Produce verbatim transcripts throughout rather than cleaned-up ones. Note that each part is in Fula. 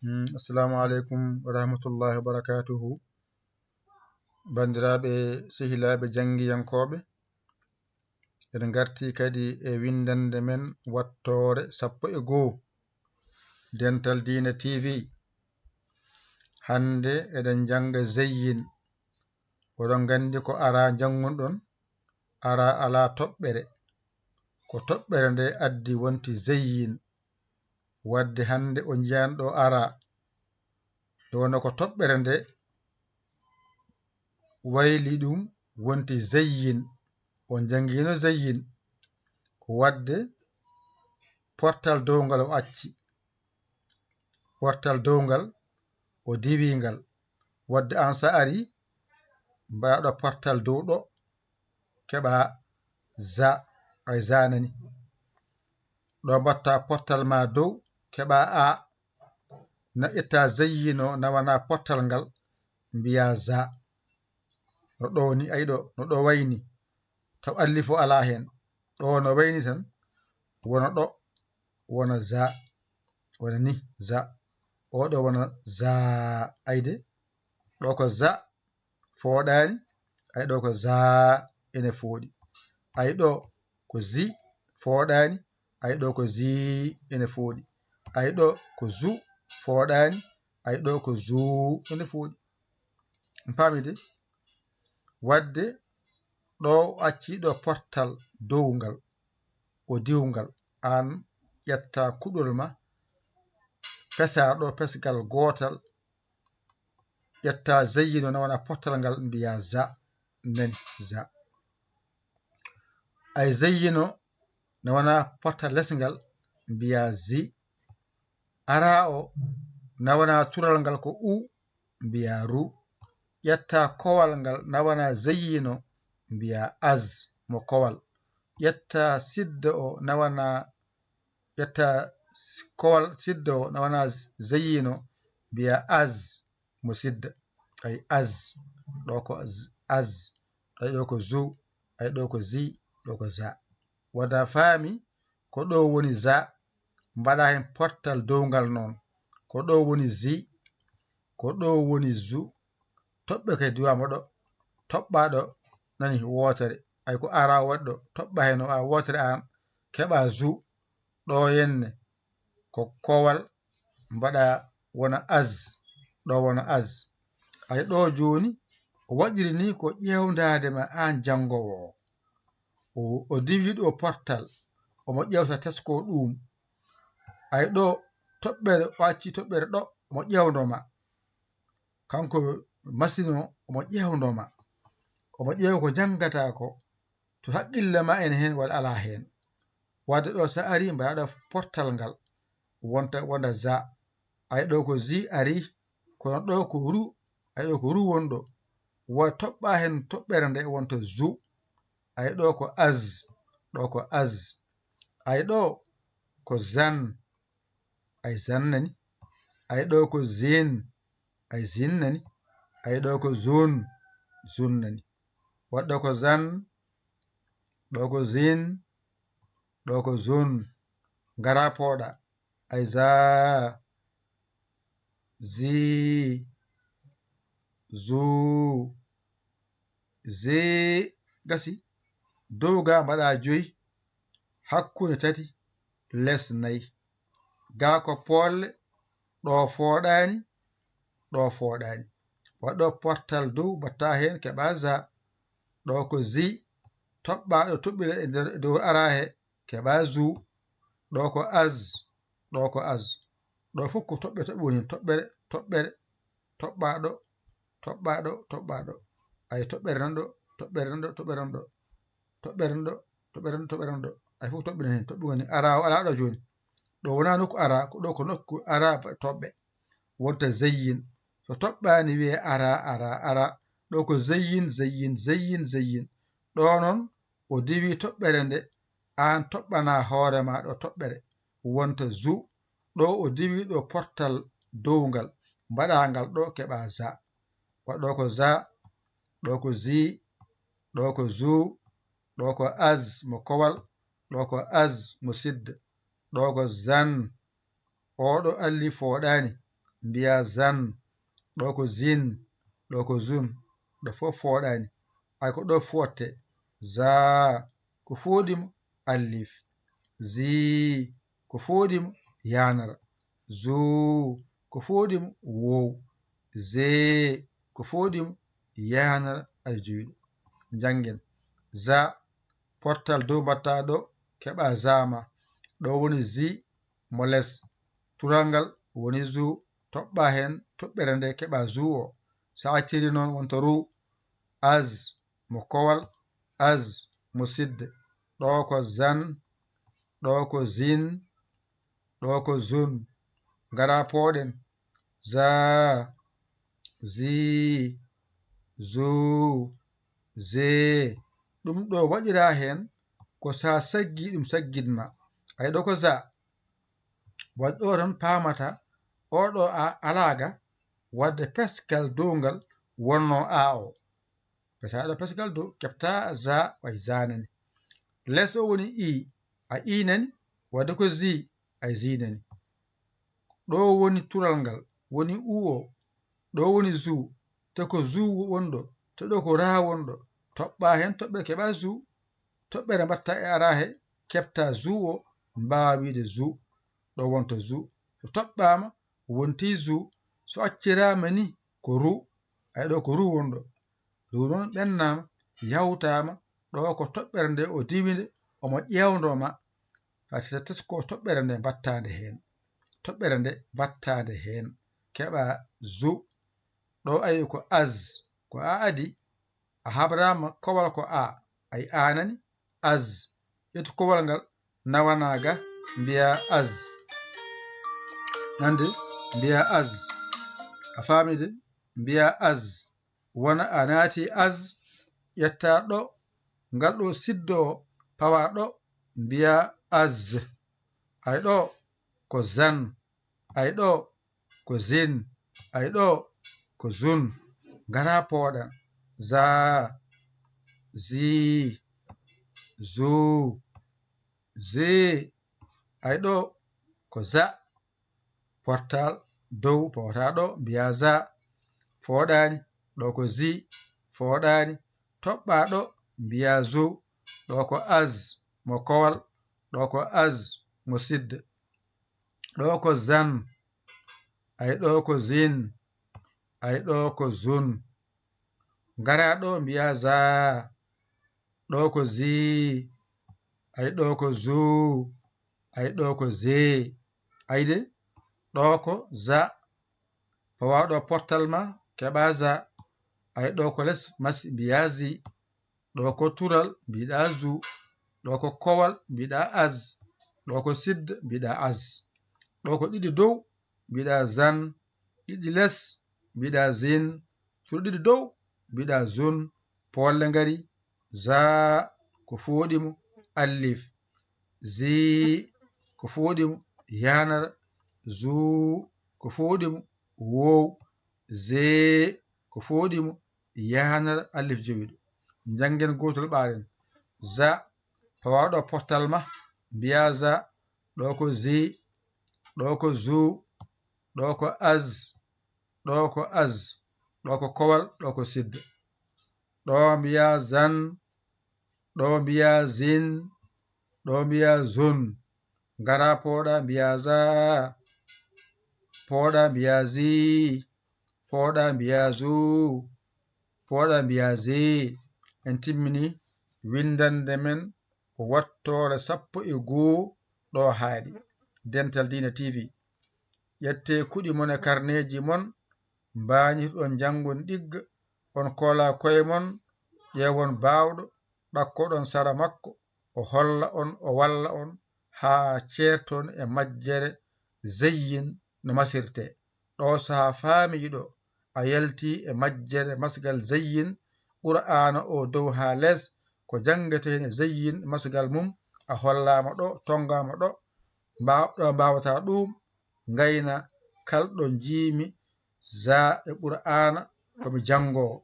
Mm, assalamu aleykum wa rahmatullahi wa barakatuhu. Banndiraaɓe, sehilaaɓe, janngiyankooɓe, eɗen ngarti kadi e winndannde men wattoore sappo e goo, Dental Diine T V. Hannde eɗen njannga zeyyin. Oɗon nganndi ko ara njanngunɗon, ara alaa toɓɓere. Ko toɓɓere nde addi wonti zeyyin. Wadde hannde o njiyan ɗo ara. Nde wonno ko toɓɓere nde wayli ɗum wonti zeyyin. On njanngiino zeyyin. Wadde portal downgal o acci. Portal downgal o diwi ngal. Wadde an sa ari, mbaɗa ɗo portal dow ɗo, keɓa za, ay za nani. Ɗo mbatta portal ma dow, keɓa a, na ƴetta zayyino nawana portal ngal, mbiya za. No ɗo ni, ay ɗo, no ɗo wayni. Taw allifo alaa heen. Ɗo no wayni tan, wona ɗo, wona za, wona ni, za. O ɗo wona za, ayde. Ɗo ko za, fooɗaani, ay ɗo ko za, ene fooɗi. Ay ɗo ko zi, fooɗaani, ay ɗo ko zi, ene fooɗi. Ay ɗo ko zu, fooɗaani, ay ɗo ko zu, ene fooɗi. On paami de? Wadde ɗo o acci ɗo portal downgal, o diwngal, aan ƴetta kuɗol ma, pesa ɗo pesgal gootal, ƴetta zayyino nawana portal ngal, mbiya za, nani, za. Ay zayyino nawana portal les ngal, mbiya zi. Ara o nawana tural ngal ko u, mbiya ru. Ƴetta kowal ngal nawana zayyino, mbiya az, mo kowal. Ƴetta siddo o nawana, ƴetta s-, kowal siddo o nawana z-, zayyino, mbiya az, mo sidda. Ay az, ɗo ko z-, az, ay ɗo ko zu, ay ɗo ko zi, ɗo ko za. Wada faami, ko ɗo woni za, mbaɗa heen portal downgal noon. Ko ɗo woni zi, ko ɗo woni zu. Toɓɓe kay diwaama ɗo, toɓɓa ɗo, nani wootere. Ay ko ara waɗi ɗo, toɓɓa heen o a wootere aan, keɓa zu, ɗo yenne, ko kowal, mbaɗa wona az, ɗo wona az. Ay ɗo jooni, o waɗiri ni ko ƴeewndaade ma aan janngoowo o. O, o diwi ɗo portal, omo ƴeewta tesko ɗum. Ay ɗo toɓɓere, o acci toɓɓere ɗo, omo ƴeewndo ma. Kanko masino, omo ƴeewndo ma. Omo ƴeewa ko janngata ko, to haqqille ma ene heen walla alaa heen. Wadde ɗo sa ari, mbaɗa portal ngal, wonta, wonda za. Ay ɗo ko zi ari, kono ɗo ko ru, ay ɗo ko ru woni ɗo. Wa toɓɓa heen toɓɓere nde wonta zu. Ay ɗo ko az, ɗo ko az. Ay ɗo ko zan, ay zan nani. Ay ɗo ko zin, ay zin nani. Ay ɗo ko zun, zun nani. Wa ɗo ko zan, ɗo ko zin, ɗo ko zun. Ngara pooɗa. Ay za, zi, zu, zi. Gasi. Dow ga mbaɗa joyi, hakkunde tati, les nayi. Ga ko poolle, ɗo fooɗaani, ɗo fooɗaani. Wa ɗo portal dow, mbatta heen, keɓa za. Ɗo ko zi, toɓɓa ɗo toɓɓire e nder, e dow ara he, keɓa zu. Ɗo ko az, ɗo ko az. Ɗo fof ko toɓɓe toɓɓe woni heen, toɓɓere, toɓɓere, toɓɓa ɗo, toɓɓa ɗo, toɓɓa ɗo. Ay toɓɓere nan ɗo, toɓɓere nan ɗo, toɓɓere nan ɗo. Toɓɓere nan ɗo, toɓɓere nan ɗo, toɓɓere nan ɗo. Ay fof toɓɓe nan heen, toɓɓe woni ara o alaa ɗo jooni. Ɗo wonaa nokku ara, ko ɗo ko nokku ara toɓɓe. Wonta zeyyin. So toɓɓaani wiyee ara, ara, ara. Ɗo ko zeyyin, zeyyin, zeyyin, zeyyin. Ɗo noon o diwi toɓɓere nde, aan toɓɓana hoore ma ɗo toɓɓere. Wonta zu. Ɗo o diwi ɗo portal downgal. Mbaɗa ngal ɗo keɓa za. Wa ɗo ko za, ɗo ko zi, ɗo ko zu, ɗo ko az mo kowal, ɗo ko az mo sidda, ɗo ko zan. Oɗo alli fooɗaani, mbiya zan, ɗo ko zin, ɗo ko zun, ɗo fof fooɗaani. Ay ko ɗo fooɗte, za, ko fooɗi mo? Alif. Zi, ko fooɗi mo? Yaanara. Zu, ko fooɗi mo? Woow. Ze, ko fooɗi mo? Yaanara alif jowiiɗo. Njanngen. Za, portal dow mbaɗtaa ɗo, keɓa za ma. Ɗo woni zi mo les. Tural ngal woni zu, toɓɓa heen toɓɓere nde, keɓa zu o. So a acciri noon wonta ru. Az, mo kowal, az, mo sidde. Ɗo ko zan, ɗo ko zin, ɗo ko zun. Ngara pooɗen. Za, zi, zu, ze. Ɗum ɗo waɗira heen ko so a saggi ɗum saggit ma. Ay ɗo ko za. Waɗ ɗo tan paamata oɗo a alaaga waɗde peskal downgal wonno a o. Pesa ɗo peskal dow, keɓta za, ay za nani. Les o woni i, a i nani, waɗde ko zi, ay zi nani. Ɗo woni tural ngal, woni u o. Ɗo woni zu, te ko zu wonɗo, te ɗo ko ra wonɗo. Toɓɓa heen toɓɓere keɓa zu, toɓɓere mbaɗta e ara he, keɓta zu o, mbaawa wiide zu. Ɗo wonta zu. So toɓɓaama, wonti zu. So acciraama ni, ko ru. Ay ɗo ko ru wonɗo. Ɗum noon ɓennaama, yawtaama, ɗo ko toɓɓere nde o diwi nde, omo ƴeewndo ma. Fati tes ko toɓɓere nde mbattaande heen. Toɓɓere nde mbattaande heen. Keɓa zu. Ɗo ayi ko az, ko a adi, a habraama kowal ko a, ay a nani, az. Ƴettu kowal ngal, nawana ga, mbiya az. Nande, mbiya az. A faami de? Mbiya az. Wona a naati az, ƴetta ɗo, ngal ɗo siddo o, pawa ɗo, mbiya az. Ay ɗo ko zan, ay ɗo ko zin, ay ɗo ko zun. Ngara pooɗa. Za, zi, zu, zi. Ay ɗo ko za. Portal dow, powata ɗo, mbiya za. Fooɗaani, ɗo ko zi. Fooɗaani, toɓɓa ɗo, mbiya zu. Ɗo ko az, mo kowal. Ɗo ko az, mo sidde. Ɗo ko zan. Ay ɗo ko zin. Ay ɗo ko zun. Ngara ɗo mbiya za. Ɗo ko zi. Ay ɗo ko zu. Ay ɗo ko ze. Ay de, ɗo ko za. Pawa ɗo portal ma, keɓa za. Ay ɗo ko les masi mbiya zi. Ɗo ko tural mbiɗa zu. Ɗo ko kowal mbiɗa az. Ɗo ko sidde mbiɗa az. Ɗo ko ɗiɗi dow mbiɗa zan. Ɗiɗi les mbiɗa zin. Cuɗo ɗiɗi dow mbiɗa zun. Poolle ngari. Za, ko fooɗi mo? Alif. Zi, ko fooɗi mo? Yaanara. Zu, ko fooɗi mo? Woow. Ze, ko fooɗi mo? Yaanara alif jowiiɗo. Njanngen gootol ɓaaren. Za, pawa ɗo portal ma, mbiya za. Ɗo ko zi. Ɗo ko zu. Ɗo ko az. Ɗo ko az. Ɗo ko kowal. Ɗo ko sidde. Ɗo mbiya zan. Ɗo mbiya zin. Ɗo mbiya zun. Ngara pooɗa mbiya za. Pooɗa mbiya zi. Pooɗa mbiya zu. Pooɗa mbiya zi. En timmini winndannde men ko wattoore sappo e goo ɗo haaɗi. Dental Diina T V. Ƴettee kuɗi mon e karneeji mon, mbaañitoɗon njanngon ɗigga, on koola koye mon, ƴeewon baawɗo, ɗakkoɗon sara makko, o holla on, o walla on, haa ceerton e majjere zeyyin no masirtee. Ɗo sahaa faamiiɗo, a yaltii e majjere masgal zeyyin, Qur'aana o dow haa les, ko janngetee heen e zeyyin masgal mum, a hollaama ɗo, tonngaama ɗo, mbaaw-, ɗo mbaawataa ɗuum, ngayna kalɗo njiimi za e Qur'aana ko mi janngoowo,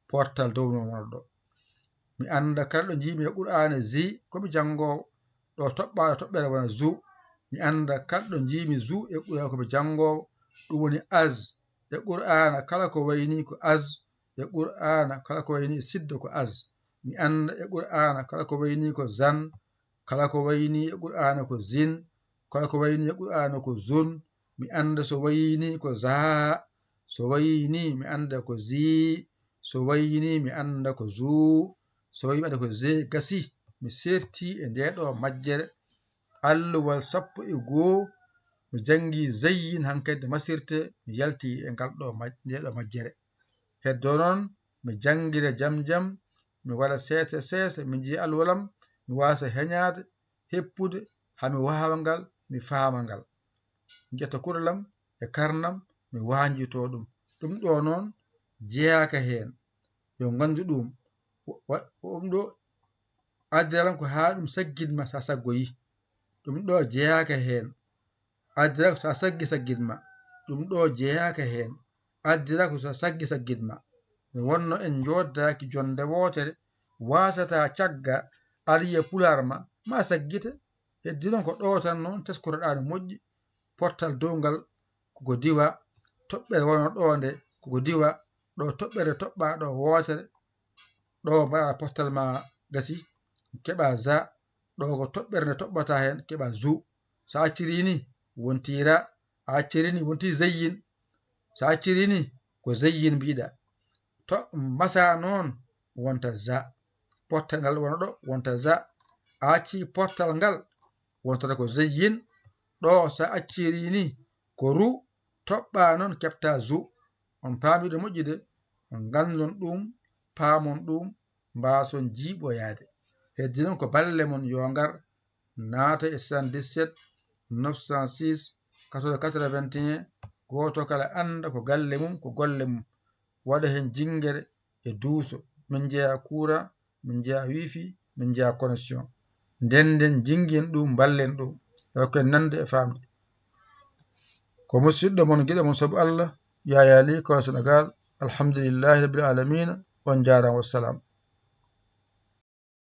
portal downoowo ɗo. Mi annda kalɗo njiimi e Qur'aana zi ko mi janngoowo, ɗo toɓɓaaɗo toɓɓere wona zu. Mi annda kalɗo njiimi zu e Qur'aana ko mi janngoowo, Ɗum woni az. E Qur'aana kala ko wayi nii ko az. E Qur'aana kala ko wayi nii siddo ko az. Mi annda e Qur'aana kala ko wayi nii ko zan, kala ko wayi nii e Qur'aana ko zin, kala ko wayi nii e Qur'aana ko zun. Mi annda so wayi nii ko zaa, so wayi nii mi annda ko zii, so wayi nii mi annda ko zuu, so wayi mi annda ko zee. Gasi, mi sertii e ndee ɗoo majjere. Alluwal sappo e goo, mi janngi zayyin, hankadi no masirtee, mi yalti e ngal ɗoo maj-, ndee ɗoo majjere. Heddo noon, mi janngira jam jam, mi waɗa seese seese, mi njiya alluwal am, mi waasa heñaade, heppude, haa mi waawa ngal, mi faama ngal. Mi ƴetta kuɗol am e karnam, mi waanjitoo ɗum. Ɗum ɗoo noon jeyaaka heen. Yo nganndu ɗum. Wa-, wa-, ɗum ɗoo addiral ko haa ɗum saggit ma so a saggoyii. Ɗum ɗoo jeyaaka heen. Addiral ko so a saggi saggit ma. Ɗum ɗoo jeyaaka heen. Addiral ko so a saggi saggit ma. Nde wonno en njoodaaki jonnde wootere, waasataa cagga ariya pulaar ma, ma saggita. Heddi noon ko ɗoo tan noon teskotoɗaa no moƴƴi. Portal dow ngal koko diwa, toɓɓere wonno ɗoo nde koko diwa, ɗo toɓɓere toɓɓaa ɗo wootere, ɗo mbaɗa portal ma gasi, keɓa za, ɗo ko toɓɓere nde toɓɓata heen, keɓa zu. So a accirii ni, wontii ra, a accirii ni, wontii zayyin. So a accirii ni, ko zayyin mbiɗa. To masa noon, wonta za. Portal ngal wona ɗo, wonta za. A accii portal ngal, wontata ko zayyin. Ɗo so a accirii ni, ko ru, toɓɓa noon, keɓta zu. On paami ɗo moƴƴi de, on nganndon ɗum, paamon ɗum, mbaason jiiɓoyaade. Heddi noon ko balle mon yo ngar, naata e soixante-dix-sept neuf cent six quatorze quatre-vingt-un, gooto kala annda ko galle mum, ko golle mum, waɗa heen jinngere e duuso. Min njeyaa courant, min njeyaa wifi, min njeyaa connexion. Ndennden, jinngin ɗum, mballen ɗum. Yo ken nande e faamde. Ko musiɗɗo mon, giɗo mon sabu Allah, Yaya Ly, kono Senegal. Alhamdulillahi Rabbil Alamina. On njaaraama, wassalam.